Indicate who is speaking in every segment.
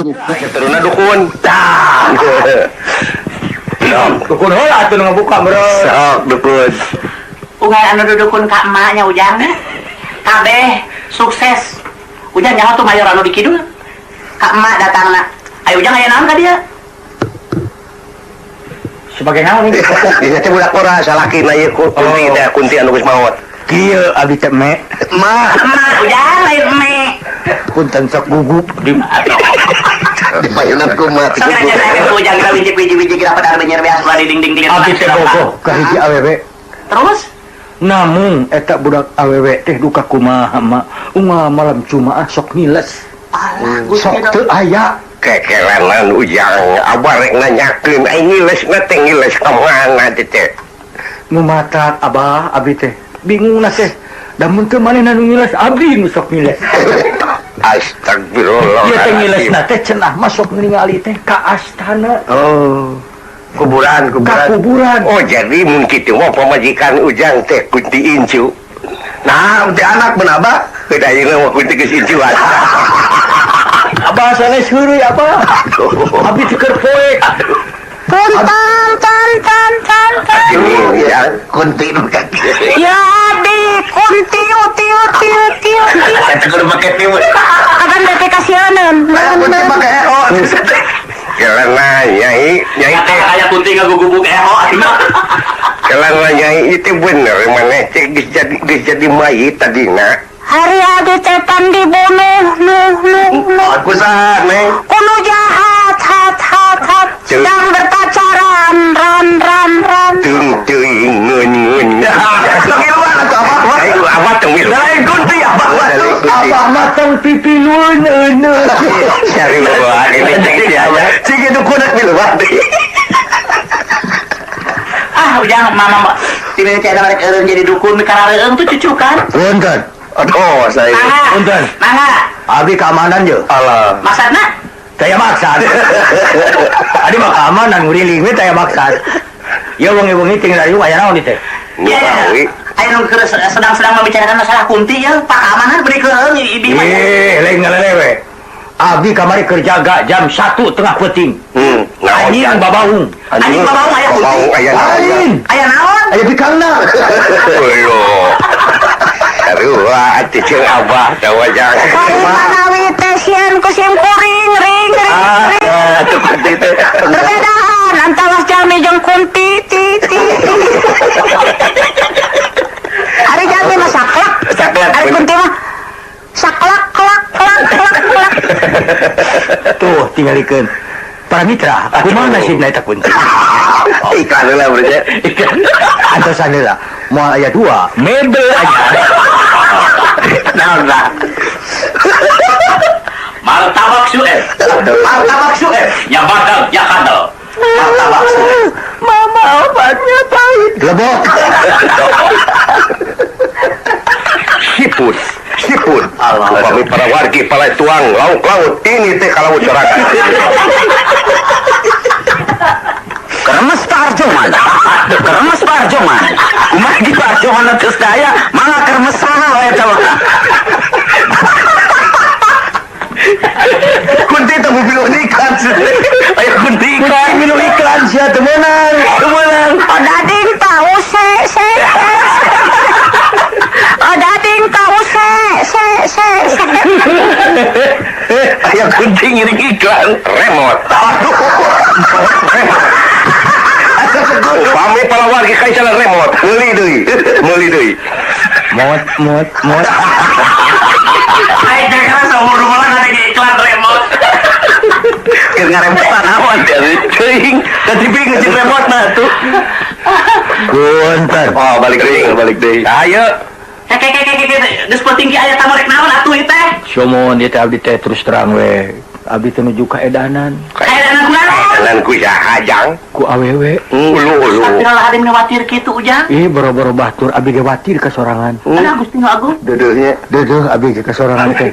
Speaker 1: Keturunan dukun. Tah.
Speaker 2: Dukun heula atuh nu ngabuka meureun.
Speaker 1: Sok dukun.
Speaker 3: Unggal anu dudukun ka emaknya Ujang. Kabeh sukses. Ujang nyaho tuh mayor anu di kidul. Ka emak datangna. Ayo Ujang, aya naon ka dia?
Speaker 2: Sebagai naon ini?
Speaker 1: Ieu teh budak ora salaki na ieu kunti teh, kunti anu geus maot.
Speaker 2: Kieu abdi teh me.
Speaker 1: Mah.
Speaker 3: Emak Ujang, lain eme.
Speaker 2: Punten, sok gugup di
Speaker 1: Di payunan kumaha?
Speaker 3: Sok aja saya ke Ujang kita wiji-wiji kita pada benyer beas di ding ding ding.
Speaker 2: Abdi teh bogoh ka hiji awewe.
Speaker 3: Terus?
Speaker 2: Namun eta budak awewe teh duka kumaha mah unggal malam Jumaah sok ngiles.
Speaker 3: Alah, Gusti.
Speaker 2: Sok teu aya.
Speaker 1: Kekeranan Ujang, abah rek nanyakeun ai ngiles na teh ngiles ka mana teh?
Speaker 2: Nu matak abah, abdi teh bingung na teh. Da mun teu manehna nu ngiles, abdi nu sok ngiles.
Speaker 1: Astagfirullah.
Speaker 2: Ieu teh ngiles na teh cenah mah sok ningali teh ka astana.
Speaker 1: Oh. Kuburan,
Speaker 2: ka
Speaker 1: kuburan.
Speaker 2: Kuburan.
Speaker 1: Oh, jadi mun kitu mah pamajikan Ujang teh kunti incu.
Speaker 4: Nah, kunti anak menaba.
Speaker 1: Kita ayeuna mah kunti geus incuan.
Speaker 2: Abah sanes heureuy, abah. Abdi teh keur poek.
Speaker 5: Punten, tan tan tan tan.
Speaker 1: Ini Ujang.
Speaker 4: Kunti nu kaki.
Speaker 5: Ya abdi kunti tiu tiu tiu tiu.
Speaker 1: Eta kudu make tieu.
Speaker 5: Kapan teh kasihaneun.
Speaker 4: Kunti make eo.
Speaker 1: Kelana nyai, nyai teh.
Speaker 3: Aya kunti ngagugubuk eho atuh.
Speaker 1: Kelana nyai, itu bener maneh teh geus jadi mayit tadina?
Speaker 5: Hari abdi teh pan dibunuh nuh nuh nuh.
Speaker 1: Aku saha, Neng?
Speaker 5: Ku nu jahat hat hat hat sedang berpacaran ran ran ran.
Speaker 1: Tung teuing ngeun ngeun.
Speaker 4: Ngiluan atuh abah.
Speaker 1: Ayo abah tong milu.
Speaker 4: Lain kunti abah mah tuh.
Speaker 2: Abah mah tong pipilueun euneuh.
Speaker 1: Sarua ini teh ya.
Speaker 4: Cik itu kudak miluan.
Speaker 3: Ah, Ujang, mama tidak cek rek eureun jadi dukun karareueung tuh cucukan.
Speaker 2: Punten.
Speaker 1: Aduh, saya.
Speaker 3: Mangga.
Speaker 2: Punten.
Speaker 3: Mangga.
Speaker 2: Abdi keamanan je.
Speaker 1: Alah.
Speaker 3: Maksudna?
Speaker 2: Taya maksad. Adi mah keamanan nguriling we taya maksad. Ya wengi-wengi tinggal dari aya naon teh?
Speaker 3: Iya, ya.
Speaker 1: Ngawi.
Speaker 3: Ayo nu keur sedang-sedang membicarakan masalah kunti ya, Pak keamanan beri keureung ibi mah.
Speaker 2: Eh, lain ngalelewe. Abdi kamari keur jaga jam 1 tengah peuting.
Speaker 1: Naon?
Speaker 2: Anjing babaung.
Speaker 3: Anjing babaung aya kunti.
Speaker 1: Babaung aya naon?
Speaker 2: Lain.
Speaker 3: Aya naon?
Speaker 2: Aya bikangna.
Speaker 1: Aduh. Sarua atuh jeung abah teh wajah.
Speaker 5: Kari manawi teh sieun ku sim kuring ring ring ring.
Speaker 1: Ah, atuh kunti teh.
Speaker 5: Perbedaan antara jalmi jeung kunti ti ti ti. Ari jalmi mah saklek.
Speaker 1: Saklek.
Speaker 5: Ari kunti mah saklek klak klak klak klak.
Speaker 2: Tuh tinggalikeun. Para mitra, kumaha nasibna eta kunti?
Speaker 1: Iklan heula berarti.
Speaker 2: Antosan heula. Moal aya dua, mebel aja.
Speaker 1: Naon lah?
Speaker 3: Martabak Sueb. Martabak Sueb. Ya badal, ya kandel. Martabak Sueb.
Speaker 2: Mama, obatnya pahit. Lebok.
Speaker 1: Siput, siput. Upami para wargi para tuang lauk laut ini teh kalau sorangan.
Speaker 3: Kremes Pak Arjoman. Kremes Pak Arjoman. Kumaha di Pak Arjoman geus daya, mangga kremes saha we eta mah.
Speaker 4: Kunti teh mobil iklan.
Speaker 3: Ayo kunti iklan.
Speaker 2: Minum iklan sia teu meunang.
Speaker 3: Teu meunang.
Speaker 5: Oh dading tahu se se se. Oh dading tahu se se se se.
Speaker 3: Aya kunti ngiring iklan.
Speaker 1: Remote. Remote. Upami para wargi kaisalan remote, meuli deui, meuli deui.
Speaker 2: Mot mot mot.
Speaker 3: Aing kira saumur bulan ada iklan remote. Keur ngaremotan naon teh teuing, da TV ngecek remote nah tuh.
Speaker 2: Punten.
Speaker 1: Oh, balik deui, balik deui. Ayo.
Speaker 3: Kek kek kek kek, geus penting ki aya tamu rek naon atuh ieu teh?
Speaker 2: Sumon ieu teh abdi teh terus terang we. Abdi teh nuju kaedanan.
Speaker 3: Kaedanan ku naon?
Speaker 1: Kaedanan ku saha, Jang?
Speaker 2: Ku awewe.
Speaker 1: Ulu ulu.
Speaker 3: Astagfirullahaladzim, khawatir kitu Ujang.
Speaker 2: Ih, boro-boro batur, abdi ge watir ka sorangan.
Speaker 3: Alah, Gusti nu agung.
Speaker 1: Deudeuhnya.
Speaker 2: Deudeuh abdi ge ka sorangan teh.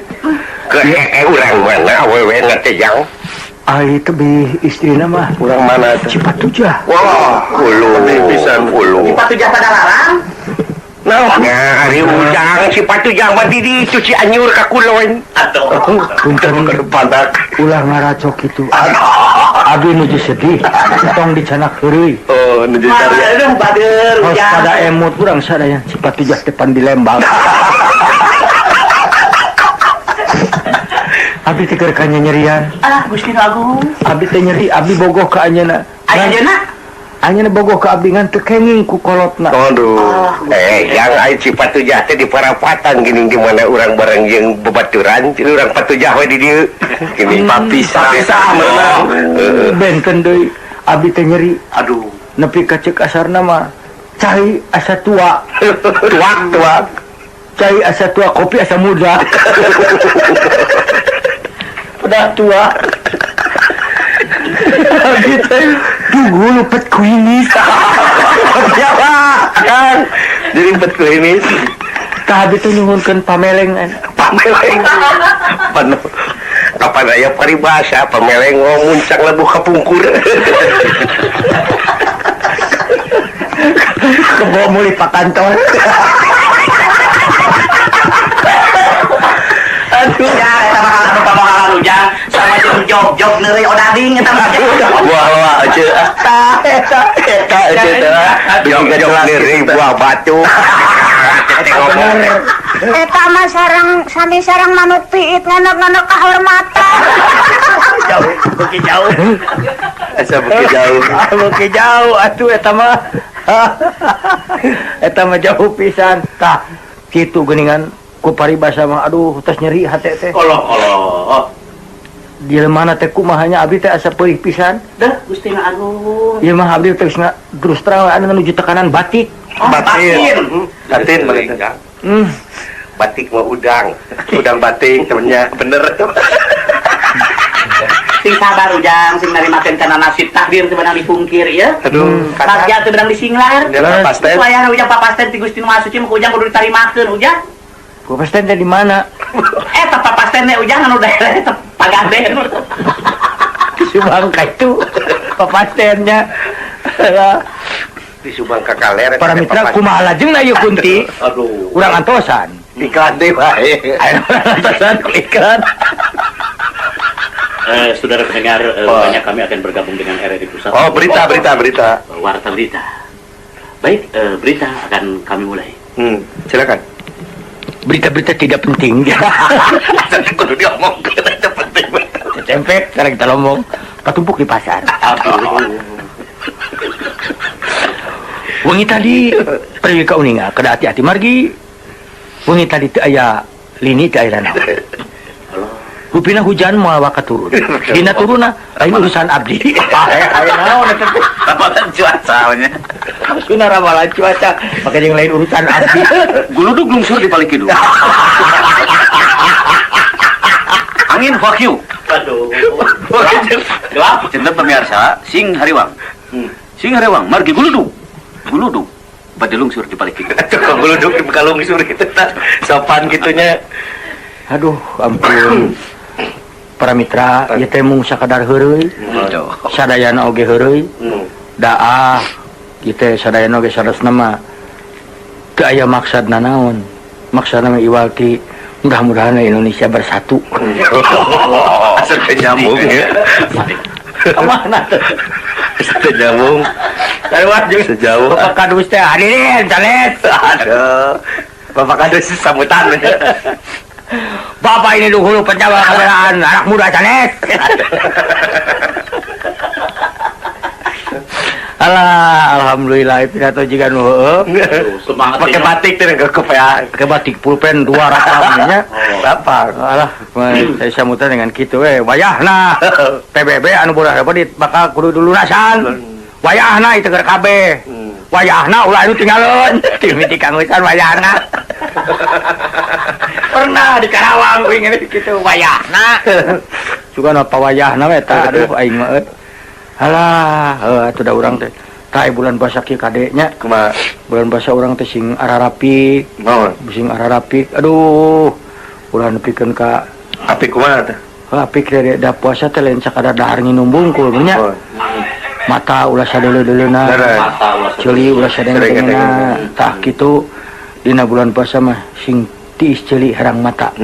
Speaker 1: Ke urang mana awewe na teh, Jang?
Speaker 2: Ai tebih istrina mah.
Speaker 1: Urang mana teh?
Speaker 2: Cipatujah.
Speaker 1: Wah, ulu pisan ulu.
Speaker 3: Cipatujah pada larang.
Speaker 1: Naon? Nah, ari Ujang si Patujah mah di ditu Cianjur ka kulon.
Speaker 3: Aduh.
Speaker 2: Punten
Speaker 1: Ke pantak.
Speaker 2: Ulah ngaracok kitu. Abdi nuju sedih, tong dicanak heureuy.
Speaker 1: Oh, nuju cari.
Speaker 3: Aduh, bader
Speaker 2: Harus
Speaker 3: Ujang.
Speaker 2: pada emut urang sadaya si Patujah teh pan di Lembang. Abdi teh keur kanyanyerian.
Speaker 3: Alah, Gusti nu Agung.
Speaker 2: Abdi teh nyeri, abdi bogoh ka anjeunna.
Speaker 3: Aya anjeunna?
Speaker 2: Anjeunna bogoh ka abdi ngan teu kenging ku kolotna.
Speaker 1: Aduh. Yang ai si Patujah teh di parapatan gini di mana urang bareng jeung babaturan, urang Patujah we di dieu. Gini papisah. Papisah meunang. Heeh.
Speaker 2: Benten deui abdi teh nyeri.
Speaker 3: Aduh.
Speaker 2: Nepi ka ceuk asarna mah cai asa tua,
Speaker 1: Tuak tuak.
Speaker 2: Cai asa tua, kopi asa muda. Udah tua. Abdi teh duh lupet kuinis.
Speaker 1: Siapa? Kan. Jadi pet kuinis.
Speaker 2: Tah abdi teh nyuhunkeun pameleng.
Speaker 1: Pameleng. Pano. Kapan aya paribasa pameleng muncak lebuh kapungkur.
Speaker 2: Kebo mulih pa kantor.
Speaker 3: Aduh, ya, eta mah anu pamahalan Ujang sama jeung jog-jog neureuy odading eta mah.
Speaker 4: Wah, wah, aja.
Speaker 2: Tah eta
Speaker 4: Eta aja teh.
Speaker 1: Jog-jog neureuy buah batu.
Speaker 2: bener.
Speaker 5: Eta mah sarang sami sarang manuk piit nganok-nganok kahormatan.
Speaker 3: Jauh, beuki jauh.
Speaker 4: Asa beuki jauh.
Speaker 2: Beuki jauh atuh eta mah. Eta mah jauh pisan. Tah, kitu geuningan ku paribasa mah aduh tos nyeri hate teh.
Speaker 3: Oloh oloh.
Speaker 2: Jelema teh kumaha nya abdi teh asa peurih pisan.
Speaker 3: Deh, Gusti nu Agung.
Speaker 2: Ieu mah abdi teh geus terus terang anu nuju tekanan batik.
Speaker 3: Oh,
Speaker 4: Batin. Batin mana?
Speaker 1: Batik mah udang.
Speaker 4: Udang batik temennya bener.
Speaker 3: Sing sabar Ujang, sing narimakeun kana nasib takdir teu beunang dipungkir ieu.
Speaker 4: Aduh,
Speaker 3: Bagja teu beunang disinglar.
Speaker 4: Dia papasten.
Speaker 3: Wayahna Ujang papasten ti Gusti nu Maha Suci mah ku Ujang kudu ditarimakeun Ujang.
Speaker 2: Papasten teh di mana?
Speaker 3: Eta papasten teh Ujang anu daerah eta Pagaden.
Speaker 2: Di Subang ka itu papastennya.
Speaker 1: Di Subang ka kaler.
Speaker 2: Para mitra kumaha lajengna ieu Kunti?
Speaker 3: Aduh.
Speaker 2: Urang antosan.
Speaker 4: Iklan deh bae.
Speaker 2: Ayo urang antosan iklan.
Speaker 3: Saudara pendengar, banyak kami akan bergabung dengan RRI Pusat.
Speaker 4: Oh, berita, berita, berita.
Speaker 3: Warta berita. Baik, berita akan kami mulai.
Speaker 4: Silakan.
Speaker 2: Berita-berita tidak penting.
Speaker 4: Kudu diomongkeun eta penting banget.
Speaker 2: Tempek sekarang kita ngomong katumpuk di pasar.
Speaker 3: Aduh.
Speaker 2: Wengi tadi pergi ka uninga kada hati-hati margi. Wengi tadi teu aya lini teu aya naon. Rupina hujan moal waka turun. Dina turunna lain urusan abdi. Aya naon eta teh?
Speaker 4: Ramalan cuaca nya.
Speaker 2: Maksudna ramalan cuaca, make jeung lain urusan abdi.
Speaker 4: Guludug lungsur di balik kidul. Angin fuck you.
Speaker 3: Aduh. Gelap.
Speaker 4: Cinta pemirsa, sing hariwang. Sing hariwang, margi guludug. Guludug. Bade lungsur di balik kidul. Guludug di lungsur gitu tah. Sopan gitunya.
Speaker 2: Aduh, ampun. Para mitra, ieu teh mung sakadar heureuy. Sadayana oge heureuy. Daah, ieu teh sadayana oge saresna mah teu aya maksudna naon. Maksudna mah iwal ti mudah-mudahan Indonesia bersatu.
Speaker 4: Asa teu nyambung ya.
Speaker 2: Kemana tuh?
Speaker 4: Asa teu nyambung.
Speaker 2: Sarua jeung
Speaker 4: Sejauh.
Speaker 2: Bapak Kadus teh hadirin sanes.
Speaker 4: Aduh. Bapak Kadus sambutan.
Speaker 2: Bapak ini dulu pejabat kebelaan anak muda sanes. Alah, alhamdulillah pidato jiga nu heueuh.
Speaker 3: Semangat.
Speaker 4: Pakai batik teh ke KPA.
Speaker 2: Pakai batik pulpen 2 rakamnya.
Speaker 4: Bapak.
Speaker 2: Alah, saya sambutan dengan kitu we. Wayahna PBB anu bodas dit bakal kudu dilunasan. Wayahna itu keur kabeh. Wayahna ulah anu tinggalun. Timiti kangusan wayahna. Pernah di Karawang uing ini kitu wayahna. Sugan apa wayahna we eta aduh aing mah euy. Alah, heuh atuh da urang teh. Tah bulan puasa kieu kade nya.
Speaker 4: Kumaha?
Speaker 2: Bulan puasa urang teh sing ararapik,
Speaker 4: Naon?
Speaker 2: sing ararapik. Aduh, ulah nepikeun ka
Speaker 4: Apik kumaha teh?
Speaker 2: Apik teh da puasa teh lain sakadar dahar nginum bungkul nya. Mata ulah sadeuleu-deuleuna.
Speaker 4: Leres.
Speaker 2: Ceuli ulah sadeng-dengena. Tah kitu. Dina bulan puasa mah sing tiis ceuli herang mata.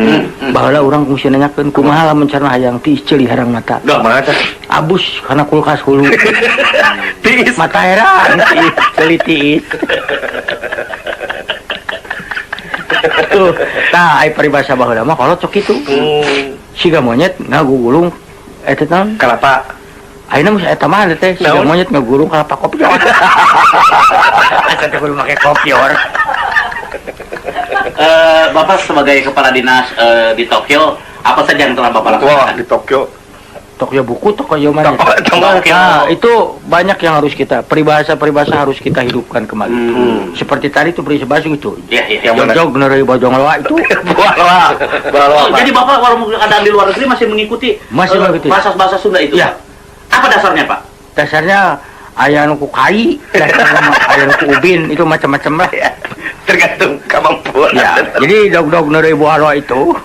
Speaker 2: Baheula urang kungsi nanyakeun kumaha lamun carana hayang tiis ceuli herang mata.
Speaker 1: Kumaha teh?
Speaker 2: Abus kana kulkas hulu.
Speaker 1: Tiis.
Speaker 2: Mata herang tiis ceuli tiis. Tuh, tah ai paribasa baheula mah kolot sok kitu. Siga monyet ngagugulung eta naon?
Speaker 1: Kalapa.
Speaker 2: Ayeuna mah eta mah teh siga monyet ngagulung kalapa kopior. Asa teh kudu make kopior.
Speaker 3: Bapak sebagai kepala dinas di Tokyo, apa saja yang telah Bapak lakukan?
Speaker 1: Wah, di Tokyo.
Speaker 2: Tokyo buku, Tokyo mana?
Speaker 1: Tokyo.
Speaker 2: Nah, itu banyak yang harus kita, peribahasa-peribahasa harus kita hidupkan kembali. Seperti tadi itu peribahasa itu.
Speaker 3: Iya, iya.
Speaker 1: Yang mana?
Speaker 2: Jog neureuy bojong loa itu.
Speaker 1: Buah loa. Buah loa.
Speaker 3: Oh, jadi Bapak walaupun keadaan di luar negeri masih mengikuti
Speaker 2: masih mengikuti
Speaker 3: bahasa-bahasa Sunda itu,
Speaker 2: ya.
Speaker 3: Pak? Apa dasarnya, Pak?
Speaker 2: Dasarnya aya nu ku kai, aya nu ku ubin, itu macam-macam lah.
Speaker 1: Ya, tergantung kemampuan.
Speaker 2: Ya, jadi dog-dog neureuy buah loa itu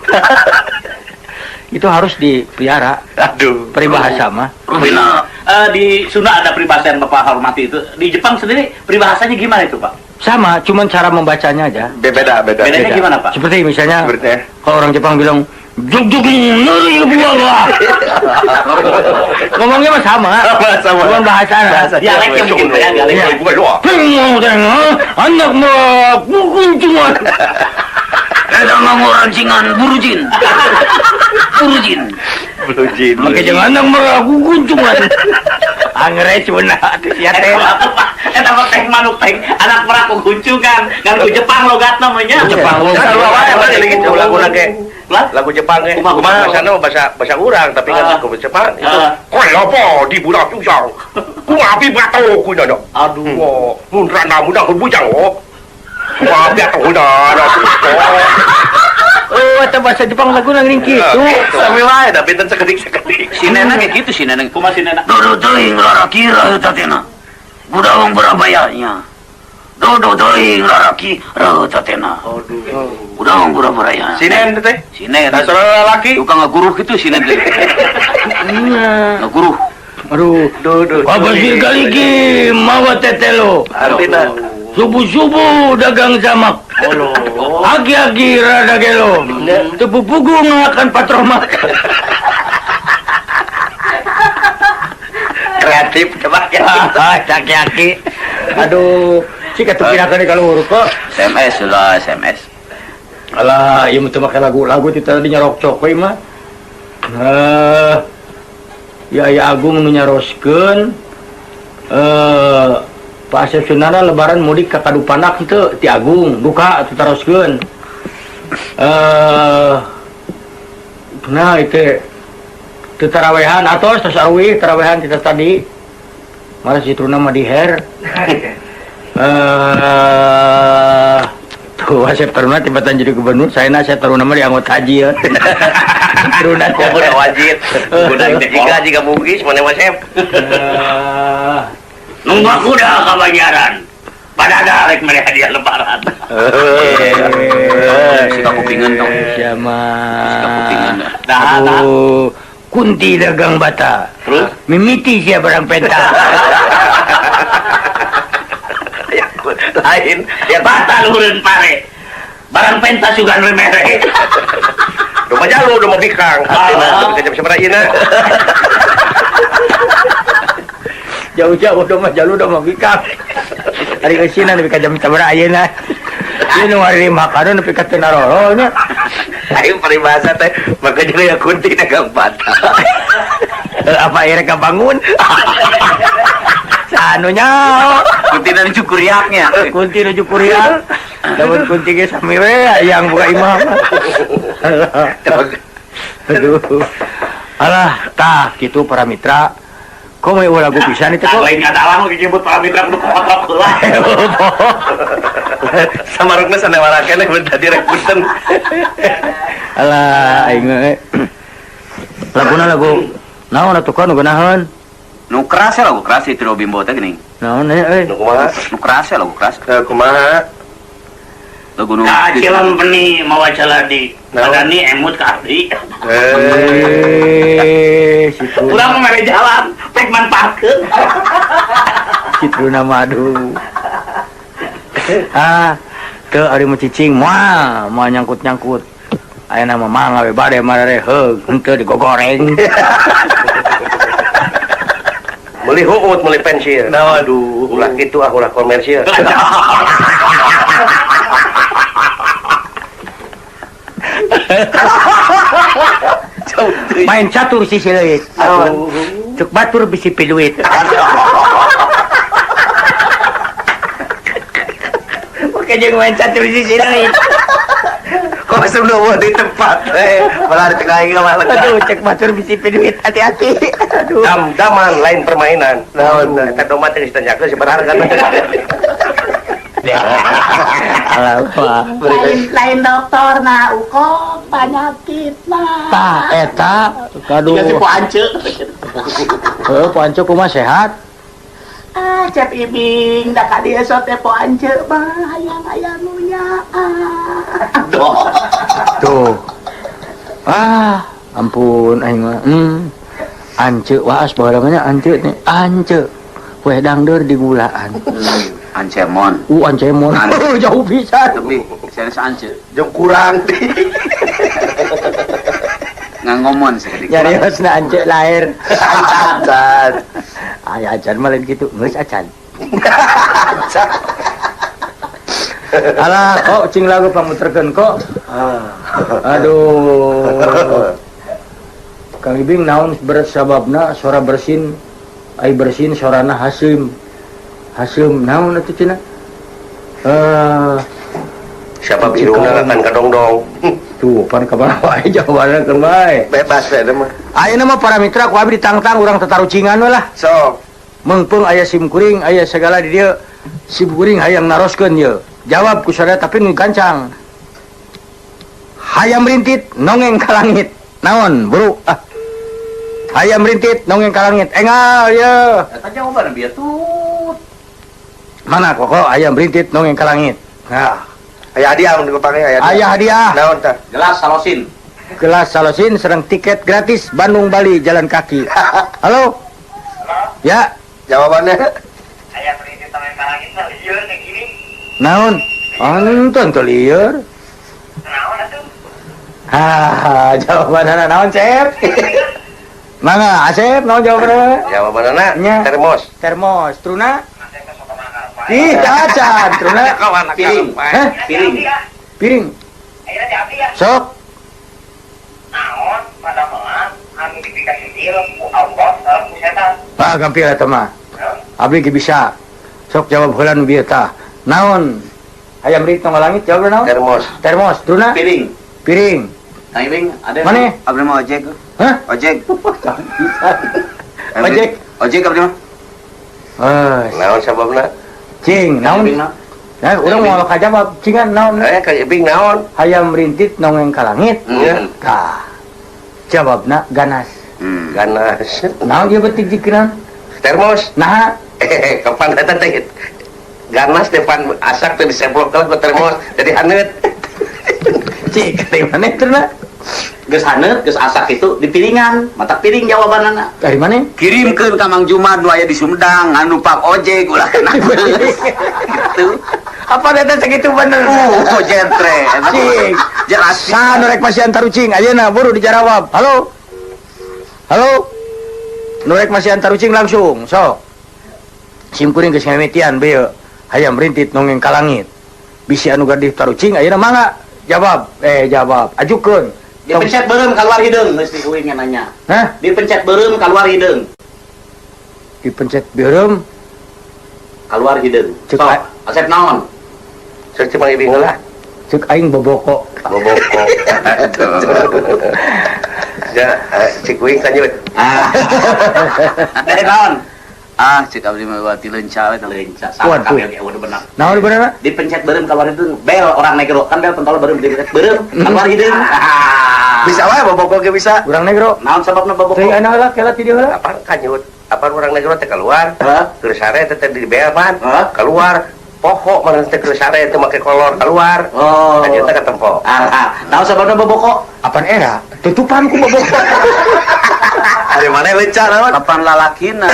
Speaker 2: itu harus dipelihara.
Speaker 1: Aduh.
Speaker 2: Peribahasa mah.
Speaker 3: Rubina, di Sunda ada peribahasa yang Bapak hormati itu. Di Jepang sendiri peribahasanya gimana itu, Pak?
Speaker 2: Sama, cuman cara membacanya aja.
Speaker 1: Beda, beda.
Speaker 3: Bedanya
Speaker 2: Beda.
Speaker 3: Gimana, Pak?
Speaker 2: Seperti misalnya, kalau orang Jepang bilang jug jug neureuy buah loa. Ngomongnya mah sama.
Speaker 1: Sama.
Speaker 2: Cuman bahasanya.
Speaker 3: Dialeknya mungkin ya, dialeknya.
Speaker 1: Buah loa.
Speaker 2: Anak mah pukul cuma.
Speaker 4: Eta mangorancingan burujin. Burujin.
Speaker 1: Burujin.
Speaker 2: Make jangan anak meragu kunjungan. Angre cuna atuh sia teh.
Speaker 3: Eta mah teh manuk teh anak meraku kunjungan. Ngan ku Jepang logatna mah nya.
Speaker 2: Jepang logat.
Speaker 1: Sarua wae mah jadi gitu laguna ge. Lagu Jepang ge.
Speaker 3: Kumaha
Speaker 1: bahasana bahasa urang tapi kan lagu Jepang itu. Koe lopo di budak susah. Kumaha pi bato ku nya.
Speaker 3: Aduh.
Speaker 1: Mun rana mudah bujang oh. Wah, biar tahu dah.
Speaker 2: Oh, eta bahasa Jepang lagu nang ring kitu.
Speaker 1: Sami wae da benten sakedik-sakedik.
Speaker 4: Si Nena kayak gitu si Nena.
Speaker 3: Kumaha si Nena?
Speaker 4: Dodo teuing raraki raheut tena. Budawang barabayanya. Dodo teuing raraki raheut tena.
Speaker 3: Aduh.
Speaker 4: Budawang barabayanya.
Speaker 1: Si Nen teh.
Speaker 4: Si Nen.
Speaker 1: Da saudara lalaki.
Speaker 4: Tukang ngaguruh gitu si Nen teh. Ngaguruh.
Speaker 2: Aduh.
Speaker 1: Duh, duh.
Speaker 2: Abasir kaliki mawa tetelo.
Speaker 1: Artina
Speaker 2: Subuh-subuh dagang jamak. Agi-agi rada gelo. Tebu pugu ngakan patromak.
Speaker 1: Kreatif coba ya.
Speaker 2: Aki-aki. Aduh, sih katuh pirakeun ka luhur kok.
Speaker 4: SMS lah, SMS.
Speaker 2: Alah, ieu mah teu make lagu-lagu ti tadi nyarok we mah. Ya ya Agung nu nyaroskeun Pak Asep Sunana lebaran mudik ka Kadupanak teu ti Agung duka atuh taroskeun. Nah itu teu tarawehan atos tos arwih tarawehan kita tadi. Malah si Truna mah diher. Tuh Asep Taruna tibatan jadi gubernur, saya Asep Taruna mah di anggota haji ya. Taruna
Speaker 1: udah wajib. Udah jika bugis mana Mas Asep.
Speaker 3: Nunggu kuda kabanyaran. Pada ada rek mere hadiah lebaran.
Speaker 4: Suka kupingan dong.
Speaker 2: Siapa?
Speaker 4: Suka kupingan.
Speaker 3: Dah, dah.
Speaker 2: Kunti dagang bata.
Speaker 3: Terus?
Speaker 2: Mimiti sia barang penta.
Speaker 1: Ya, lain.
Speaker 3: Ya bata luhureun pare. Barang penta sugan we mere.
Speaker 1: Domba jalu, domba bikang. Artina tapi jam sabaraha ieu na.
Speaker 2: Jauh-jauh domba jalu domba bikang. Ari eusina nepi ka jam sabaraha ayeuna. Ieu nu ari makanan nepi ka teu naroro nya.
Speaker 1: Ayo peribahasa teh makanya ya kunti dagang bata.
Speaker 2: Apa akhirnya kebangun? Sanunya.
Speaker 4: Kunti nuju kuriaknya.
Speaker 2: Kunti nuju kuriak. Lamun kunti ge sami we yang buka imah. Aduh. Alah, tah kitu para mitra. Kok mau lagu pisan itu kok?
Speaker 3: Lain ngadalang ge nyebut para mitra kudu kokotrok heula.
Speaker 1: Samarukna sanewara keneh mun tadi rek punten.
Speaker 2: Alah, aing we. Laguna lagu naon atuh kan nu geunaheun?
Speaker 4: Nu keras ya lagu keras itu Bimbo teh geuning.
Speaker 2: Naon euy?
Speaker 1: Nu kumaha?
Speaker 4: Nu keras ya lagu keras.
Speaker 1: Kumaha?
Speaker 4: Lagu nu
Speaker 3: Kacilan beni mawa caladi. Madani emut ka abdi. Urang mah mere jalan, pek manfaatkeun.
Speaker 2: Kitu nama aduh. Ah, Teu ari mah cicing moal moal nyangkut-nyangkut. Ayeuna mah mangga we bade marare heug henteu digogoreng.
Speaker 1: Meuli huut meuli pensil.
Speaker 4: Aduh.
Speaker 1: Ulah kitu ah ulah komersil.
Speaker 2: Main catur sisi leuit. Cek batur bisi piduit. Oke jeung main catur sisi leuit.
Speaker 1: Kok sudah di tempat malah di tengah ieu malah.
Speaker 2: Aduh cek batur bisi piduit hati-hati. Aduh.
Speaker 1: Dam-daman lain permainan. Naon eta domba teh geus ditanyakeun seberharga.
Speaker 2: Alah,
Speaker 3: Lain dokter nah uko penyakit nah.
Speaker 2: Tah eta aduh.
Speaker 3: Dikasih po ance.
Speaker 2: Heuh po ance kumaha sehat?
Speaker 3: Ah Cep Ibing da ka dieu sok teh po ance mah hayang aya nu nyaah.
Speaker 2: Tuh. Ah, ampun aing mah. Ance waas baheula mah nya ance teh. Ance. Weh dangdeur digulaan.
Speaker 4: Ancemon.
Speaker 2: Ancemon. Jauh pisan.
Speaker 4: Lebih serius ance.
Speaker 1: Jeung kurang.
Speaker 4: Ngangomon sakedik.
Speaker 2: Nyariosna ance lahir.
Speaker 1: Acan.
Speaker 2: Aya acan mah lain kitu, geus acan. Alah, kok cing lagu pamuterkeun kok. Aduh. Kang Ibing naon bersababna sora bersin, ai bersin sorana haseum. Haseum naon atuh cenah?
Speaker 1: Siapa hidungna kan kadongdong.
Speaker 2: Tuh, pan ka wae jawabanna keun bae.
Speaker 1: Bebas we mah.
Speaker 2: Ayeuna mah para mitra ku abdi ditangtang urang tatarucingan we lah.
Speaker 1: Sok.
Speaker 2: Meungpeung aya sim kuring, aya segala di dieu. Sim kuring hayang naroskeun ieu. Jawab ku sadaya tapi nu gancang. Hayam rintit nongeng ka langit. Naon, buru? Ah. Hayam rintit nongeng ka langit. Engal ieu.
Speaker 4: Eta jawabanna bieu tuh.
Speaker 2: Mana koko ayam rintit nongeng ka langit. Nah,
Speaker 1: aya hadiah mun dipake aya.
Speaker 2: Aya hadiah.
Speaker 1: Naon tah?
Speaker 4: Gelas salosin.
Speaker 2: Gelas salosin sareng tiket gratis Bandung Bali jalan kaki. Halo. Ya,
Speaker 1: jawabannya.
Speaker 6: Ayam rintit nongeng ka langit mah lieur teh gini.
Speaker 2: Naon? Anton teu lieur.
Speaker 6: Naon atuh?
Speaker 2: Ah, jawabanna naon, Cep? Mangga, Asep, naon jawabanna?
Speaker 1: Jawabanna termos.
Speaker 2: Termos, truna? Ih, acan, truna.
Speaker 4: Piring.
Speaker 2: Hah?
Speaker 4: Piring.
Speaker 2: Piring. Sok.
Speaker 6: Naon padamelan anu dipikasih ku Allah sareng ku setan.
Speaker 2: Ah, gampil eta mah. Abdi ge bisa. Sok jawab heula nu bieu tah. Naon? Hayam rintit nongeng langit jawab naon?
Speaker 1: Termos.
Speaker 2: Termos, truna?
Speaker 4: Piring.
Speaker 2: Piring.
Speaker 4: Kang Ibing, ada
Speaker 2: Mana?
Speaker 4: Abdi mah ojek.
Speaker 2: Hah?
Speaker 4: Ojek.
Speaker 2: Ojek.
Speaker 4: Ojek abdi mah.
Speaker 1: Naon sababna?
Speaker 2: Cing, naon? Nah, urang moal kajawab cingan naon?
Speaker 1: Kang Ibing naon?
Speaker 2: Hayam rintit nongeng ka langit. Tah. Jawabna ganas.
Speaker 1: Ganas.
Speaker 2: Naon ieu beutik jikiran?
Speaker 1: Termos.
Speaker 2: Nah,
Speaker 1: kapan eta teh? Ganas depan asak teh disemplok ku termos jadi haneut.
Speaker 2: Cik, dari mana terna?
Speaker 4: Geus haneut, geus asak itu di piringan, mata piring jawabanana.
Speaker 2: Dari mana?
Speaker 4: Kirimkeun ka Mang Jumad nu aya di Sumedang, anu pak ojek ulah kena. Gitu.
Speaker 2: Apa data segitu bener?
Speaker 4: Jentre.
Speaker 2: Cik,
Speaker 4: jelas.
Speaker 2: Saha nu rek masihan tarucing ayeuna buru dijarawab. Halo. Halo. Nu rek masihan tarucing langsung, sok. Sim kuring geus ngamitian beuh. Hayam rintit nongeng ka langit. Bisi anu gadih tarucing ayeuna mangga jawab. Jawab. Ajukeun.
Speaker 4: Dipencet beureum keluar hideung geus dikuing nanya.
Speaker 2: Hah?
Speaker 4: Dipencet beureum keluar hideung.
Speaker 2: Dipencet beureum
Speaker 4: keluar hideung.
Speaker 2: Cek
Speaker 4: Asep naon?
Speaker 1: Cek Mang Ibing heula.
Speaker 2: Cek aing boboko.
Speaker 1: Boboko. Ya, cek kuing kanjut.
Speaker 4: Ah. Naon? Ah, cek abdi mah wati leunca we leunca.
Speaker 2: Waduh.
Speaker 4: Bener.
Speaker 2: Naon bener?
Speaker 4: Dipencet beureum keluar hideung. Bel orang negro kan bel pentol beureum dipencet beureum keluar hideung.
Speaker 1: Bisa wae boboko ge bisa.
Speaker 2: Urang negro.
Speaker 4: Naon sababna boboko?
Speaker 2: Teuing ayeuna heula kela ti dieu heula.
Speaker 1: Apa kanjut? Apa urang negro teh keluar?
Speaker 4: Hah?
Speaker 1: Keur sare teh di bel pan.
Speaker 4: Hah?
Speaker 1: Keluar. Pokok mana teh keur sare teh make kolor keluar.
Speaker 4: Oh.
Speaker 1: Kanjut teh ketempo.
Speaker 4: Ah, naon sababna boboko?
Speaker 2: Apan era? Tutupan ku boboko.
Speaker 1: Ari mana leunca naon?
Speaker 4: Kapan lalakina?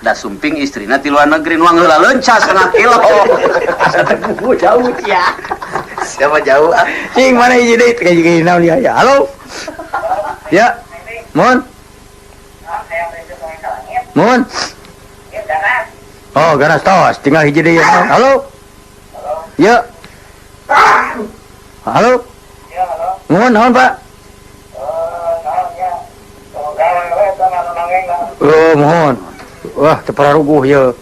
Speaker 4: Da sumping istrina ti luar negeri nuang heula leunca setengah kilo.
Speaker 2: Asa teu jauh sia.
Speaker 1: Siapa jauh ah?
Speaker 2: Cing mana hiji deui kayak gini naon ya? Ya, halo. Ya. Mohon. Mohon. Oh, garas tos, tinggal hiji deui. Halo. Ya. Halo. Mohon naon, Pak? Oh, mohon. Wah, teu pararuguh ye.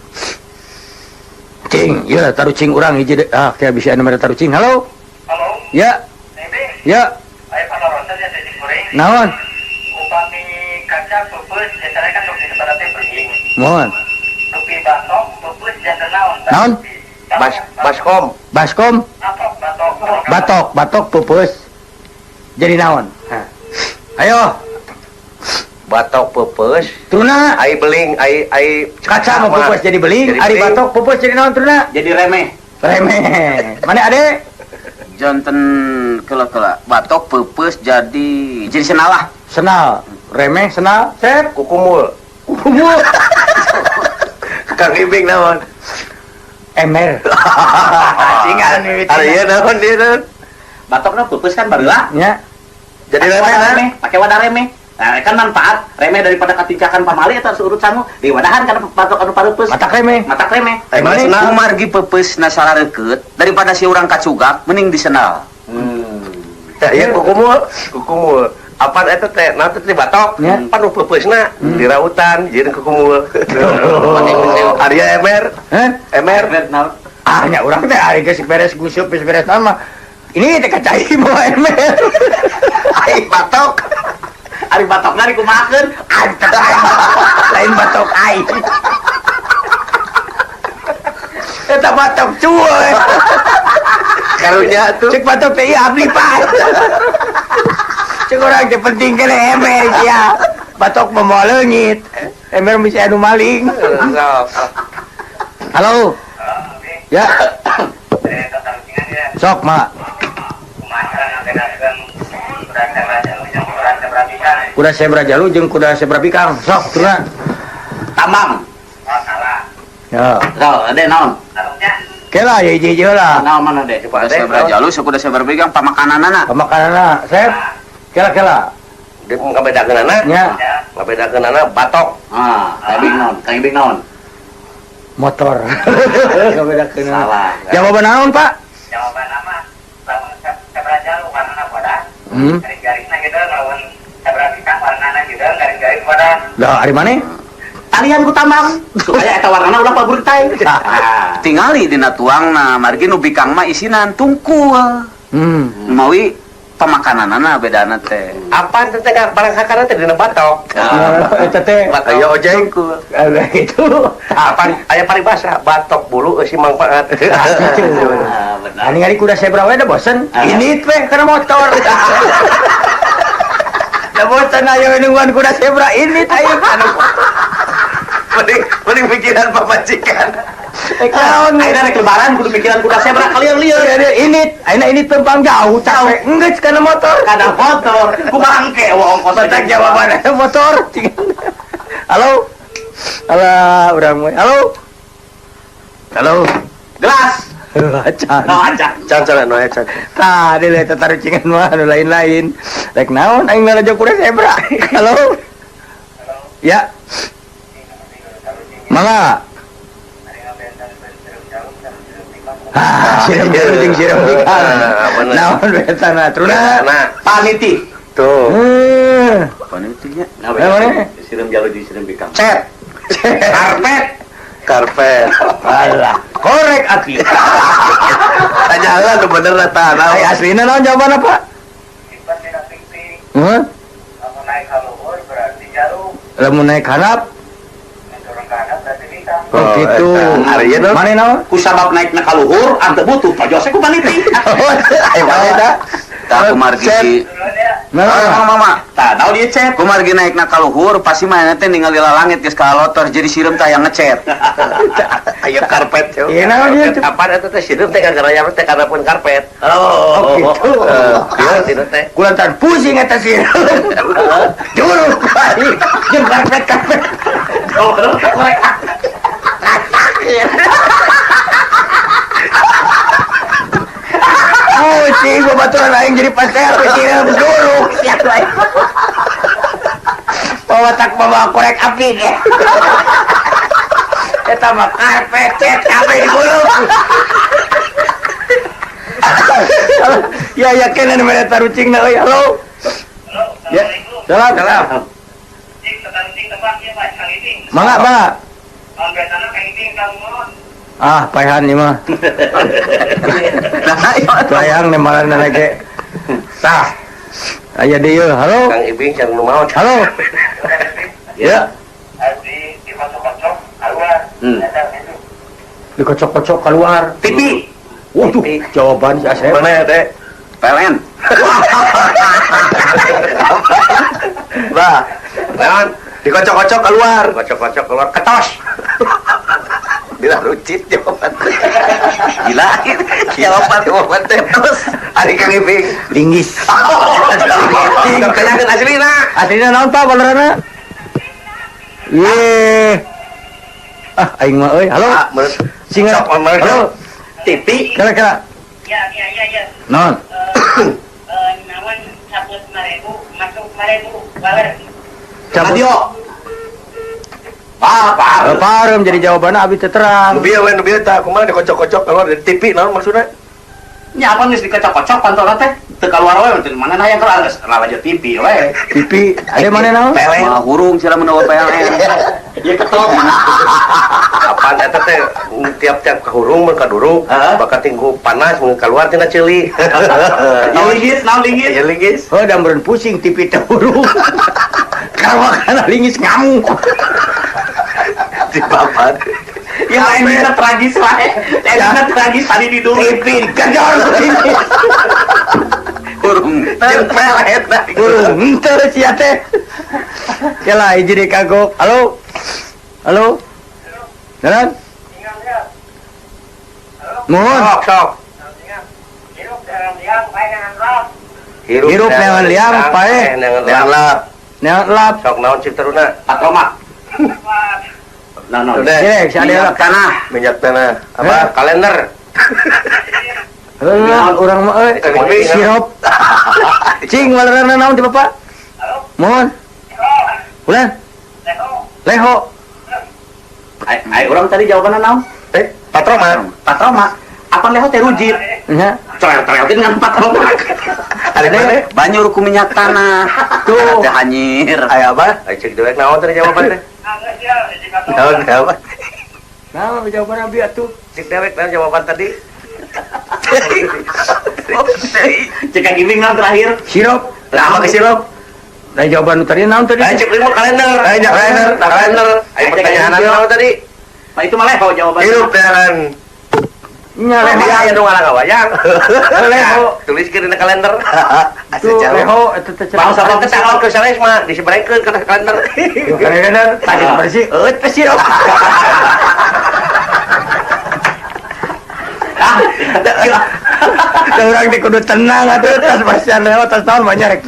Speaker 2: Cing, ya tarucing urang hiji deui. Ah, kayak bisa anu mere tarucing. Halo.
Speaker 6: Halo.
Speaker 2: Ya. Ya.
Speaker 6: Aya panarosan ya cicing kuring.
Speaker 2: Naon?
Speaker 6: Upami kaca peupeus biasanya kan sok disebut teh beling.
Speaker 2: Mohon.
Speaker 6: Dupi batok peupeus janten naon?
Speaker 2: Naon?
Speaker 1: Bas baskom.
Speaker 2: Baskom,
Speaker 6: Batok, batok.
Speaker 2: Batok, batok peupeus. Jadi naon? Hah. Ayo,
Speaker 1: Batok peupeus.
Speaker 2: Truna.
Speaker 1: Ai beling, ai ai
Speaker 2: Kaca mah peupeus jadi beling,
Speaker 1: Jadi
Speaker 2: ari
Speaker 1: beling.
Speaker 2: batok peupeus jadi naon truna?
Speaker 4: Jadi remeh.
Speaker 2: Remeh. Mana ade?
Speaker 4: Janten kela-kela batok peupeus jadi senalah.
Speaker 2: Senal, remeh, senal, sep,
Speaker 1: Kukumul.
Speaker 2: Kukumul.
Speaker 1: Kang Ibing naon?
Speaker 2: Emer. Cingan mimiti.
Speaker 1: Ari ieu naon dia naon?
Speaker 3: Batokna peupeus kan bareula.
Speaker 2: Nya.
Speaker 1: Jadi
Speaker 3: Pakai
Speaker 1: remeh
Speaker 3: wadah
Speaker 1: kan?
Speaker 3: remeh, pakai wadah remeh. Nah, kan manfaat remeh daripada katincakan pamali atau seurut sangu diwadahan kana batok anu pareupeus.
Speaker 2: Matak remeh.
Speaker 3: Matak remeh.
Speaker 1: Ai mana senal?
Speaker 4: Kumargi peupeus na sarareukeut daripada si urang kacugak mending disenal.
Speaker 1: Tah ieu kukumul, kukumul. Apaan eta teh? Naon teh batok?
Speaker 2: Ya.
Speaker 1: Pan nu peupeusna di rautan jeung kukumul. Ari ieu emer,
Speaker 2: Hah?
Speaker 1: emer.
Speaker 2: Ah, nya urang teh ari geus beres gusup, geus beres naon mah. Ini teh kacai bawa emer.
Speaker 1: Ai batok.
Speaker 3: Ari batokna dikumahakeun?
Speaker 2: Antep lain batok aing. Eta batok cuy.
Speaker 1: Karunya tuh.
Speaker 2: Cek batok teh ieu abdi Pak. Cek urang teh penting kene emer sia. Batok mah moal leungit. Emer bisa anu maling. Halo. Ya. Sok, Mak. Kuda zebra jalu jeung kuda zebra bikang. Sok, turuna.
Speaker 3: Tambang.
Speaker 2: Ya.
Speaker 3: Sok, ade naon?
Speaker 2: Kela ya hiji-hiji heula.
Speaker 3: Naon mana de?
Speaker 4: Kuda zebra jalu kuda zebra bikang pamakananana.
Speaker 2: Pamakananna, Sep. Kela-kela.
Speaker 1: Dia ngabedakeunana?
Speaker 2: Nya.
Speaker 1: Ngabedakeunana batok.
Speaker 3: Ah, Kang Ibing naon? Kang Ibing naon?
Speaker 2: Motor. Ngabedakeunana.
Speaker 3: Salah.
Speaker 2: Jawaban naon, Pak?
Speaker 6: Jawaban nama lamun zebra jalu warnana bodas. Garis-garisna gitu lamun zebra bikang warnana gitu garis-garis bodas.
Speaker 2: Lah, ari maneh?
Speaker 3: Talian ku tambang supaya eta warnana ulah paburik teh.
Speaker 4: Tingali dina tuangna, margi nu bikang mah isinan tungkul. Mawi pamakananana bedana teh.
Speaker 1: Apaan teh teh barang sakana teh dina batok.
Speaker 2: Eta teh
Speaker 1: Aya ojek.
Speaker 2: Ada itu.
Speaker 1: Apaan aya paribasa batok bulu eusi mangfaat.
Speaker 2: Gitu.
Speaker 3: Ah, benar.
Speaker 2: Ani ngari kuda zebra we da bosen. Ini teh kana motor. Da bosen ayo nungguan kuda zebra ini teh ayo kana motor.
Speaker 1: Mending mending pikiran pamajikan.
Speaker 2: Naon
Speaker 3: Ayeuna rek lebaran kudu mikiran kuda zebra kalian lieur.
Speaker 2: ini ayeuna ini tempang jauh capek enggeus kana motor.
Speaker 3: Kana motor, kumaha engke eueuh ongkos
Speaker 2: Batak jawaban motor. Halo. Alah, urang we. Halo. Halo.
Speaker 3: Gelas.
Speaker 2: Acan.
Speaker 3: Oh, acan.
Speaker 1: Can can anu aya can.
Speaker 2: Tah, deui eta tarucingan mah anu lain-lain. Rek naon aing ngarajo kuda zebra. Halo. Ya. Mangga. Ah, siram jalu jeung siram bikang.
Speaker 1: Bener.
Speaker 2: Naon betana truna?
Speaker 1: Nah,
Speaker 3: Paniti.
Speaker 1: tuh.
Speaker 4: Panitinya.
Speaker 3: Nah,
Speaker 2: mana?
Speaker 3: Siram jalu jeung siram bikang.
Speaker 1: Cet. Karpet. Karpet.
Speaker 2: Alah, korek aki.
Speaker 1: Tanya lah nu bener lah tah.
Speaker 2: Ai aslina naon jawabanna, Pak?
Speaker 6: Simpen dina pingping.
Speaker 2: Heuh?
Speaker 6: Lamun naik ka luhur berarti jalu.
Speaker 2: Lamun naik handap
Speaker 6: Turun ka handap berarti bikang.
Speaker 2: Oh, gitu.
Speaker 1: Ari ieu naon?
Speaker 2: Mana naon?
Speaker 3: Ku sabab naikna ka luhur ante butuh pajose ku paniti.
Speaker 2: Ayo mana da?
Speaker 4: Tah kumargi.
Speaker 6: Duluan ya.
Speaker 2: Nah,
Speaker 4: Mama, mama.
Speaker 3: Tah, naon ieu cet?
Speaker 4: Kumargi naikna ka luhur pasti manehna teh ningali lalangit geus kalotor jadi sireum tah yang ngecet.
Speaker 1: Ayo karpet.
Speaker 2: Iya, naon ieu?
Speaker 1: Apaan eta teh sireum teh gara-gara teh karena pun karpet.
Speaker 2: Oh, gitu.
Speaker 1: Iya, sireum teh.
Speaker 2: Kulantaran pusing eta sireum. Juruk baik. Jeung karpet-karpet.
Speaker 3: Korek.
Speaker 2: Babaturan aing jadi pasea pikiran duruk sia aing. Bawa tak bawa korek api deh. Eta mah karpet cet kabeh digulung. Ya yakin anu mere tarucingna euy. Halo. Ya. Salam.
Speaker 1: Salam.
Speaker 2: Mangga, mangga. Ah, paehan ieu mah. Bayang nembalan lagi. Tah. Aya deui, halo.
Speaker 1: Kang Ibing sareng nu maot.
Speaker 2: Halo. Ya. Dikocok-kocok keluar.
Speaker 4: TV.
Speaker 2: Waduh, jawaban si Asep.
Speaker 1: Mana ya teh?
Speaker 4: PLN.
Speaker 1: Bah, naon? Dikocok-kocok keluar, kocok-kocok keluar ketos. Bila rucit jawaban.
Speaker 4: Gila.
Speaker 1: Jawaban teh terus. Ari Kang Ibing.
Speaker 2: Linggis.
Speaker 1: Tanyakeun aslina.
Speaker 2: Aslina naon Pak balerana? Ye. Ah, aing mah euy. Halo.
Speaker 1: Ah, menurut
Speaker 2: Singa.
Speaker 1: Sok, menurut.
Speaker 2: Halo.
Speaker 4: TV.
Speaker 2: Kira-kira.
Speaker 6: Ya, ya, ya, ya.
Speaker 2: Naon?
Speaker 6: Nawan cabut 5.000, masuk 5.000, waler.
Speaker 2: Cabut.
Speaker 4: Radio. Ah,
Speaker 2: Eh, parem jadi jawabannya abi teh terang.
Speaker 1: Nu bieu we nu bieu tah kumaha dikocok-kocok keluar dari TV naon maksudna?
Speaker 3: Nya apa geus dikocok-kocok pantona teh? Teu keluar we mana na yang keluar geus lalajo TV we.
Speaker 2: TV, ada mana naon?
Speaker 1: PLN.
Speaker 4: Mah hurung sila menawa PLN.
Speaker 3: Ya ketok mana.
Speaker 1: Kapan eta teh tiap-tiap kahurung mun kadurung
Speaker 3: Heeh.
Speaker 1: bakal tinggu panas mun keluar tina ceuli.
Speaker 3: Naon linggis, naon linggis.
Speaker 1: Ya linggis.
Speaker 2: Oh, dan meureun pusing TV teh hurung. Karena linggis ngamuk.
Speaker 1: Di babat.
Speaker 3: Ya endingna tragis wae. Endingna tragis tadi di dulu.
Speaker 2: TV dikejar TV.
Speaker 4: Hurung.
Speaker 1: Jeung PLN.
Speaker 2: Hurung henteu sia teh. Kela hiji deui kagok. Halo. Halo. Jalan. Mohon.
Speaker 1: Sok sok.
Speaker 2: Hirup neangan liang, paeh.
Speaker 1: Neangan lap.
Speaker 2: Neangan lap.
Speaker 1: Sok naon cik teruna?
Speaker 3: Patroma. Nah, nah.
Speaker 1: Udah.
Speaker 2: Cek, si ade
Speaker 4: Minyak tanah.
Speaker 1: Minyak tanah. Apa?
Speaker 2: Eh?
Speaker 1: Kalender.
Speaker 2: Heuh, urang mah euy. Sirup. Cing walerana naon ti Bapak? Mohon. Ulan. Leho.
Speaker 3: Ai urang tadi jawabanna naon?
Speaker 1: Patroma.
Speaker 3: Patroma. Apa leho teh rujit?
Speaker 2: Nya.
Speaker 3: Coel-coelkeun ngan patroma.
Speaker 1: Ada mana?
Speaker 4: Banjur ku minyak tanah.
Speaker 2: Tuh.
Speaker 4: Teh hanyir.
Speaker 1: Aya apa? Ai cek dewek naon tadi jawaban teh? Naon apa?
Speaker 2: Naon jawaban abi atuh?
Speaker 1: Cek dewek naon jawaban tadi?
Speaker 3: Cek Kang Ibing naon terakhir?
Speaker 2: Sirup.
Speaker 1: Lah apa ke sirup?
Speaker 2: Nah jawaban tadi naon tadi?
Speaker 1: Ayo cek lima kalender. Ayo kalender, kalender. Ayo pertanyaan naon tadi?
Speaker 3: Nah itu mah leho jawabannya.
Speaker 1: Hirup neangan.
Speaker 2: Nya
Speaker 1: Leho
Speaker 2: leho.
Speaker 1: aya nu ngalang-ngawayang.
Speaker 2: Leho.
Speaker 1: Tuliskeun dina kalender. Asa
Speaker 2: Tuh
Speaker 1: jauh.
Speaker 2: leho eta teh.
Speaker 3: Bangsa
Speaker 1: Bangsa teh tanggal ke sanes mah disebarekeun kana kalender.
Speaker 2: Kalender tadi bersih, eueuh teh sirup. Da urang teh kudu tenang atuh tas bersihan leho tas tahun banyak rek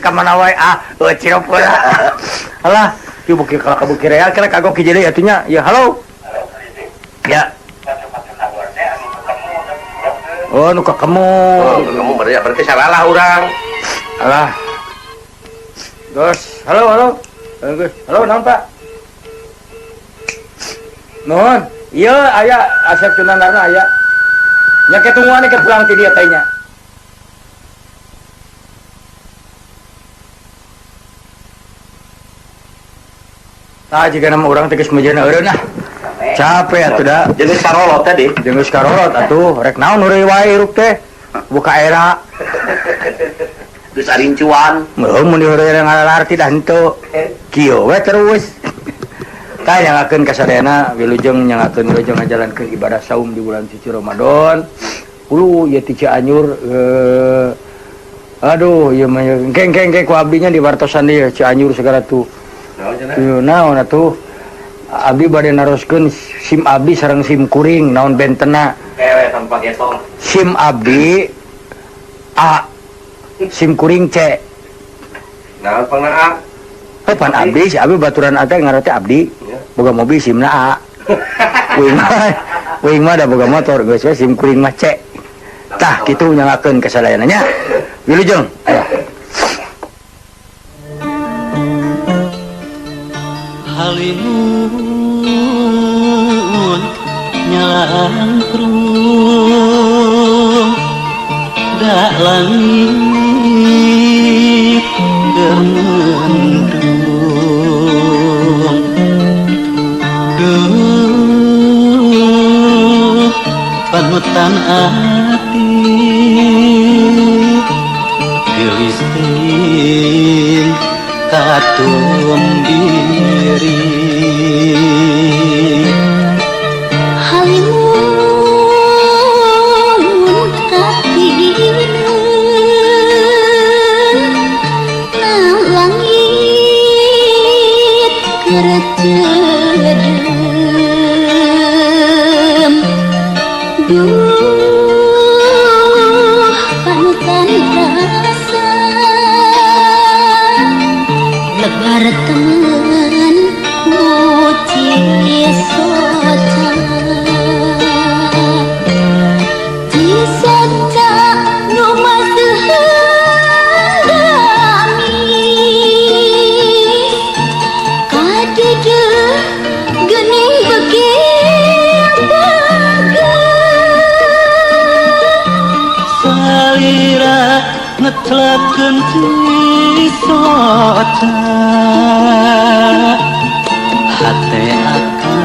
Speaker 2: ka mana wae ah eueuh sirup heula. Alah, ieu beuki kalah ka beuki real kira kagok hiji deui atuh nya. Ya halo. Ya. Oh, nu kakemu.
Speaker 1: Oh, kamu berarti salah urang.
Speaker 2: Alah. Terus, halo, halo. Halo, halo, naon, Pak? Nuhun. Iya, aya Asep Cunandarna aya. Nya ke tungguan ke pulang ti dieu teh nya. Tah jika nama urang teh geus meujeuhna eureun ah. Capek atuh da.
Speaker 3: Jeung geus karolot tadi.
Speaker 2: Jeung geus karolot atuh, rek naon heureuy wae hirup teh. Buka era.
Speaker 3: Geus arincuan.
Speaker 2: Heuh mun diheureui ngalalarti dah henteu. Kieu we terus. Tah nyangakeun ka sadayana wilujeng nyangakeun wilujeng ngajalankeun ibadah saum di bulan suci Ramadan. Ulu ieu ti Cianjur aduh ieu mah engke engke engke ku abdinya di wartosan deui Cianjur segala tuh.
Speaker 1: Naon cenah?
Speaker 2: Ieu naon atuh? Abdi bade naroskeun SIM abdi sareng SIM kuring naon bentena.
Speaker 3: Ewe tanpa getong.
Speaker 2: SIM abdi A, SIM kuring C.
Speaker 1: Naon pangna A?
Speaker 2: Eh pan abdi si abdi baturan A teh ngaran teh abdi. Boga mobil SIM-na A. Uing mah da boga motor geus we SIM kuring mah C. Tah kitu nyangakeun ka sadayana nya. Wilujeng aya.
Speaker 7: Halimun nyalangkrung dak langit gemendung duh panutan ati geulis teuing katum diri.
Speaker 8: Halimun kapineun na langit keur ceudeum duh panutan rasa lebar temen muci soca Cisoca nu maseuheun gamis kadeudeung geuning beuki bageus.
Speaker 7: Salira ngecelapkeun cisoca hate akang